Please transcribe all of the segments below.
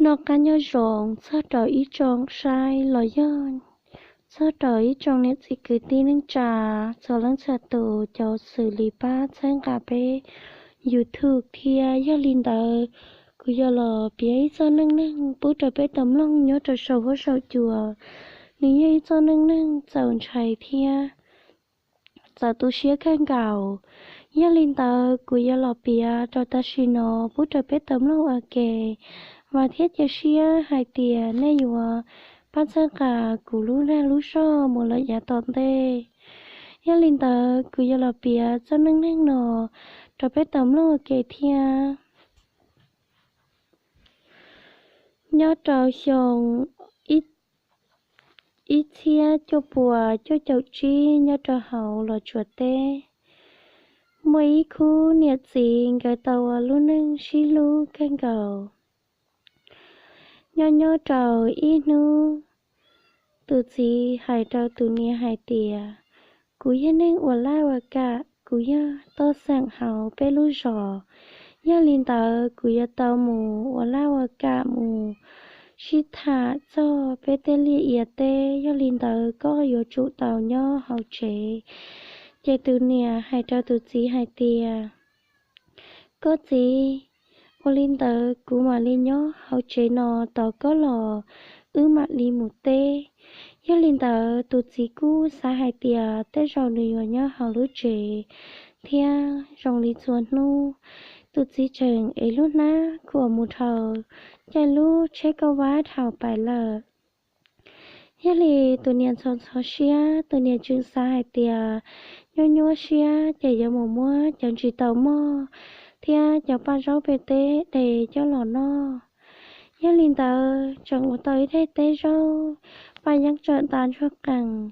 Noj qab nyob zoo txog rau ib tsoom saib los yog txog rau ib tsoom niam txiv kwv tij neej tsa txhua leej txhua tus, cov xws li pab txhawb nqa peb YouTube thiab. Yog li ntawd, kuv yuav los piav ib txoj neej neeg pub rau peb tau mloog nyob rau saum huab saum cua. Nws yog ib txoj neej neeg txaus ntshai thiab txaus tu siab kawg nkaus. Yog li ntawd, kuv yuav los piav rau tam sim no pub rau peb tau mloog ua ke. Vam thiab cia siab hais tias nej yuav pab txhawb nqa kuv lub dag lub zog mus lawm yav tom ntej. Yog li ntawd, kuv yuav los piav txoj neej neeg no rau peb tau mloog ua ke thiab. Nyob rau xyoo ib txhiab cuaj puas cuaj caum tsib, nyob rau hauv Los Tsuas teb, muaj ib khub niam txiv nkawd tau ua lub neej sib hlub kawg nkaus. Nyob nyob rau ib hnub, tus txiv hais rau tus niam hais tias, kuv yog neeg ua laj ua kam, kuv yog toj xeem hauv peb lub zos. Yog li ntawd, kuv yuav tau mus ua laj ua kam mus sib tham txog peb tej liaj ia teb. Yog li ntawd, koj yuav tsum tau nyob hauv tsev. Ces tus niam hais rau tus txiv hais tias, koj txiv, ua li ntawd kuv mam li nyob hauv tsev no tos koj los wb mam li mus teb. Yog li ntawd, tus txiv kuj xav hais tias tej zaum nws yuav nyob hauv lub tsev thiab zoo li txhua hnub. Tus txiv tseem ev lub hnab khuam mus dhau caij lub tsheb kauj vab dhau pais lawm. Yog li tus niam ntxhov ntxhov siab, tus niam tseem xav hais tias nyuaj nyuaj siab ces yuav mus muab cov ntsis taus mog thiab cov paj zaub pem teb de coj los noj. Yog li ntawd, tseem ua tau ib daim teb zaub, paj yeeb tseem nta ntsuag qees.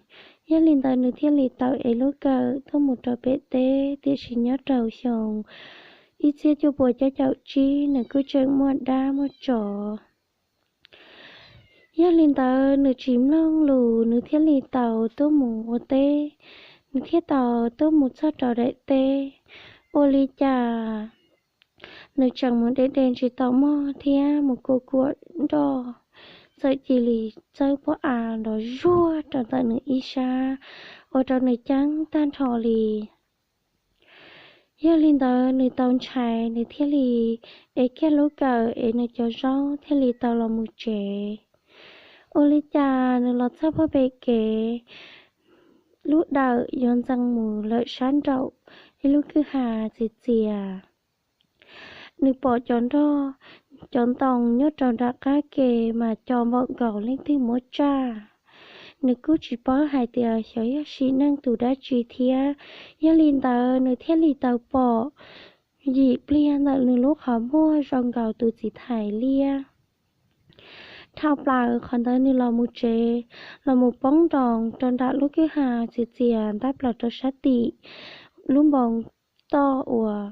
Yog li ntawd, nws thiaj li tau ev lub kawm tuaj mus rau pem teb. Tiam sis nyob rau xyoo ib txhiab cuaj puas cuaj caum tsib, nws kuj tseem muaj dab muaj tsov. Yog li ntawd, nws tsis mloog lus, nws thiaj li tau tuaj mus ua teb. Nws thiaj tau tuaj mus txog rau daim teb. Ua li cas nws tseem mus de de ntsis taus mog thiab mus kuam kuam nroj, txawm cia li txawb pob av nrov zuag rau ntawm nws ib sab, ua rau nws ceeb tag nrho li. Yog li ntawd, nws tau ntshai, nws thiaj li ev kiag lub kawm es nws cov zaub thiaj li tau los mus tsev. Ua li cas nws los txog puag pem kev, lub dawm yuav ntxeev mus lawm sab nraum ib lub kwj ha txias txias. Nws pom cov nroj, cov ntoo nyob rau nram qab ke mas co npaum nkaus leej twg muab tsaj. Nws kuj tsis paub hais tias xyov yog sim neej tus dab tsi thiab. Yog li ntawd, nws thiaj li tau pom yim pliag ntawm nws lub qhov muag zoo nkaus tus txiv thais liab. Dhau plaws qhov ntawd nws los mus tsev, los mus poob nroos rau nram lub kwj ha txias txias ntab plaws rau sab tim lub npoo toj uas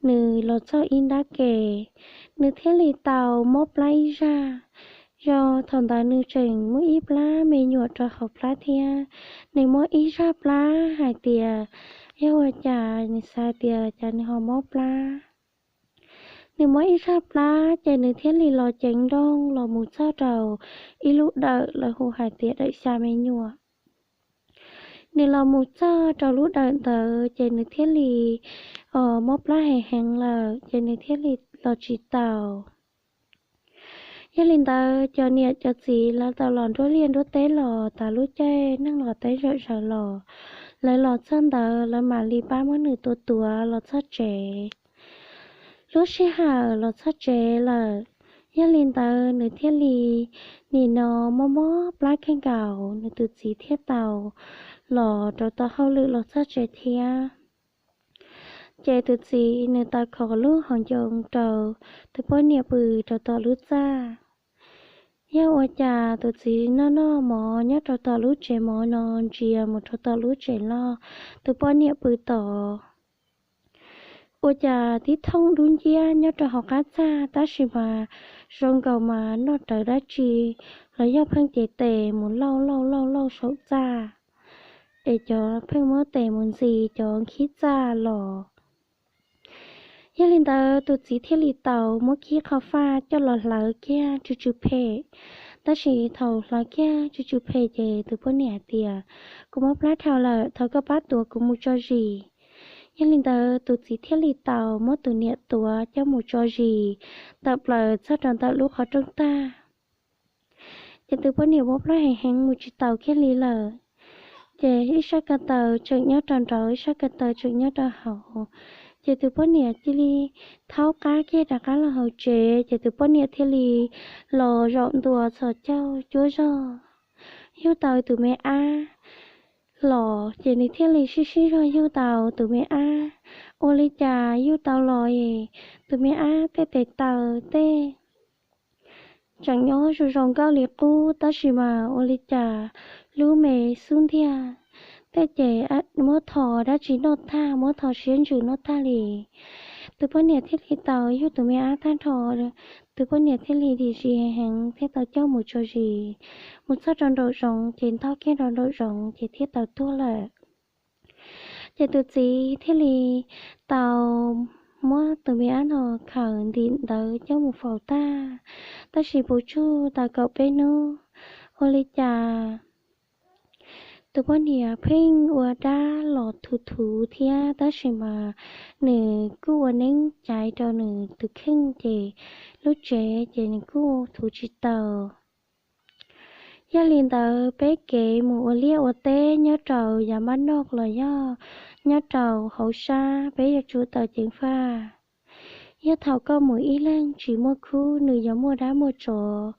nws los txog ib nrab ke. Nws thiaj li tau mob plab ib zaj. Yog thaum ntawd nws tseem muaj ib plab me nyuam rau hauv plab thiab. Nws mob ib zaj plab hais tias yog ua cas, nws xav tias cas nws ho mob plab. Nws mob ib zaj plab ces nws thiaj li los ceev nrooj los mus txog rau ib lub dawm lawv hu hais tias dawm xya me nyuam. Nws los mus txog rau lub dawm ntawd ces nws thiaj li mob plab heev heev lawm ces nws thiaj li los tsis taus. Yog li ntawd, cov niam cov txiv lawv tau los nruab liaj nruab teb los tas lub caij neeg los teb zom zaws los, lawv los txog ntawd lawv mam li pab muab nws tua tuav los txog tsev. Lub sij hawm los txog tsev lawm, yog li ntawd nws thiaj li nim no mob mob plab kawg nkaus, nws tus txiv thiaj tau los rau tom hauj lwm los txog tsev thiab. Ces tus txiv nws tau khov lub hauv ncoo rau tus poj niam pw rau tom lub txaj. Yog ua cas tus txiv noj noj mov nyob rau tom lub tsev mov no ntsia mus rau tom lub tsev loj, tus poj niam pw tod. Ua cas tib thooj dub nciab nyob rau hauv qab txaj, tab sis mas zoo nkaus mas noj rawv dab tsi los yog pheej cev tes mus lauj lauj lauj lauj saum txaj, es cov pheej muab tes mus ntxis cov nkhib txaj los. Yog li ntawd tus txiv thiaj li tau muab kiag qhov faj coj los hlawv kiag tsw tsw phem. Tab sis thaum hlawv kiag tsw tsw phem ces tus poj niam hais tias, kuv mob plab dhau lawm, thov koj pab tuav kuv mus tso zis. Yog li ntawd tus txiv thiaj li tau muab tus niam tuav coj mus tso zis tawm plaws txog rau ntawm lub qhov rooj tag. Ces tus poj niam mob plab heev heev mus tsis taus kiag li lawm. Ces ib sab ko taw tseem nyob rau nraud, ib sab ko taw tseem nyob rau hauv. Ces tus poj niam cia li thaub qab kiag rov qab los hauv tsev, ces tus poj niam thiaj li los zaum ntua txhos caug cuab zog, yug tau tus me ab los, ces nws thiaj li sib sib zog yug tau tus me ab. Ua li cas yug tau los es tus me ab tej tes taw tej tseem nyob zoo zoo nkauj li qub, tab sis mas ua li cas lub me xub ntiag tej ces muab tho dab tsi noj tag, muab tho siab ntsws noj tag li. Tus poj niam thiaj li tau yug tus me ab tag nrho, tus poj niam thiaj li dim zis heev thiaj tau coj mus tso zis, mus txog rau nraum zoov ces ntog kiag rau nraum zoov ces thiaj tau tuag lawm. Ces tus txiv thiaj li tau muab tus me ab no khaws ntim ntawd coj mus faus tag, tab sis puv tsuag tau kaum peb hnub, ua li cas tus poj niam pheej ua dab los thuv thuv thiab, tab sis mas nws kuj ua neeb caiv rau nws tus kheej ces lub tsev ces nws kuj thuv tsis tau. Yog li ntawd peb kev mus ua liaj ua teb nyob rau yav mab noj los yog nyob rau hauv sab peb yuav tsum tau ceev faj. Yog thaum koj mus ib leeg tsis muaj khub, nws yuav muaj dab muaj tsov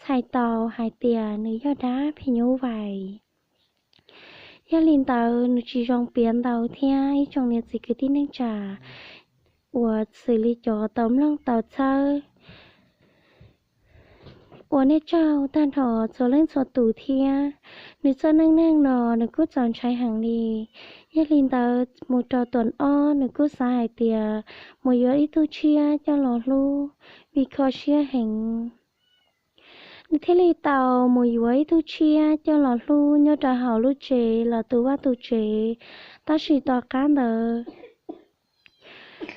txhais tau hais tias nws yog dab phim nyuj vais. Yog li ntawd nws tsis zoo piav ntau thiab ib tsoom niam txiv kwv tij neej tsa uas xws li cov tau mloog tau txhawb ua nej tsaug tag nrho txhua leej txhua tus thiab. Nws txoj neej neeg no nws kuj txaus ntshai heev li. Yog li ntawd mus rau tuam ob nws kuj xav hais tias mus yuav ib tug tshiab coj los hlub vim kho siab heev. Nws thiaj li tau mus yuav ib tug tshiab coj los hlub nyob rau hauv lub tsev los tu vaj tu tsev. Tab sis tom qab ntawd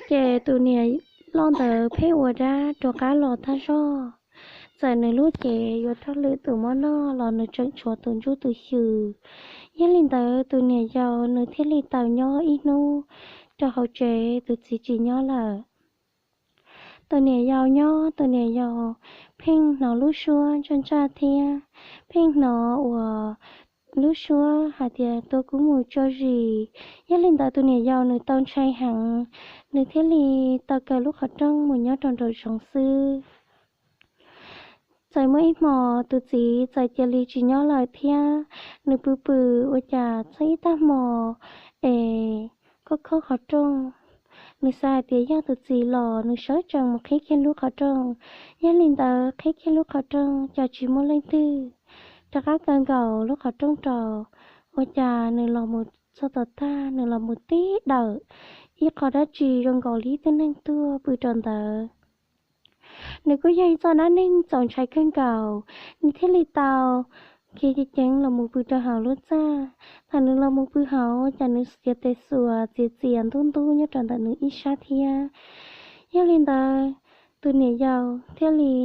ces tus niam loj ntawd pheej ua dab rov qab los tag zog. Txawm nws lub cev yuav raug lwm tus muab noj los nws tseem tshuav tus ntsuj tus xyw. Yog li ntawd tus niam yau nws thiaj li tau nyob ib hnub rau hauv tsev, tus txiv tsis nyob lawm. Tus niam yau nyob, tus niam yau pheej hnov lub suab ntsaj ntsaj thiab pheej hnov uas lub suab hais tias tua kuv mus tso zis. Yog li ntawd tus niam yau nws tau ntshai heev, nws thiaj li tau kaw lub qhov rooj mus nyob rau nraum zoov xwb. Txawm muaj ib hmo tus txiv txawm cia li tsis nyob lawm thiab, nws pw pw ua cas txog ib tag hmo es khob khob qhov rooj. Nws xav hais tias yog tus txiv los, nws sawv tsees mus qhib kiag lub qhov rooj. Yog li ntawd qhib kiag lub qhov rooj cas tsis muaj leej twg. Rov qab kaw nkaus lub qhov rooj rau, ua cas nws los mus txog tom tag, nws los mus tib dawm ib qho dab tsi zoo nkaus li ib tug neeg tuag pw rau ntawd. Nws kuj yog ib txoj dab neeg txaus ntshai kawg nkaus, nws thiaj li tau khiav ceev ceev los mus pw rau hauv lub txaj. Thaum nws los mus pw hauv ces nws txiav tes xuas txiav txias ntub ntub nyob rau ntawm nws ib sab thiab. Yog li ntawd tus niam yau thiaj li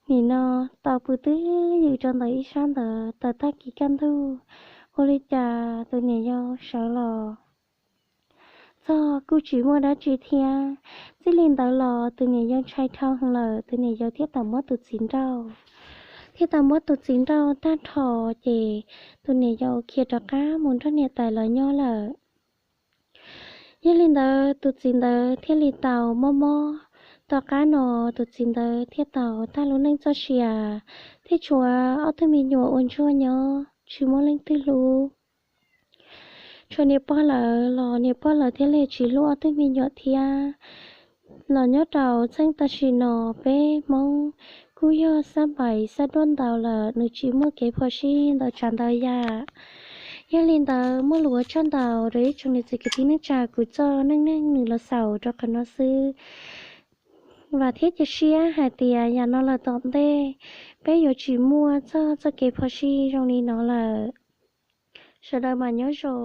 nim no tau pw twj ywm rau ntawm ib sab ntawd tau tag kis kaj ntug. Ua li cas tus niam yau sawv los txog kuj tsis muaj dab tsi thiab. Txij li ntawd los tus niam yau ntshai dhau heev lawm, tus niam yau thiaj tau muab tus txiv nrauj. Thiaj tau muab tus txiv nrauj tag nrho, ces tus niam yau khiav rov qab mus nrog niam tais los nyob lawm. Yog li ntawd tus txiv ntawd thiaj li tau mob mob. Tom qab no tus txiv ntawd thiaj tau tag lub neej txoj sia, thiaj tshuav ob tug me nyuam ua ntsuag nyob tsis muaj leej twg hlub. Tshuav niam pog lawv los niam pog lawv thiaj li tsis hlub ob tug me nyuam thiab. Los nyob rau txheej tam sim no peb Hmoob kuj yog xab npais xab duab ntau lawm, nws tsis muaj kev phom sij ntau tsav ntau yam. Yog li ntawd muaj lus ua tsaug ntau rau ib tsoom niam txiv kwv tij neej tsa, kuv txoj neej neeg nws los xaus rau qhov no xwb. Vam thiab cia siab hais tias yam no lawm tom ntej peb yuav tsis muaj txog txoj kev phom sij zoo li no lawm. Sawv daws mas nyob zoo.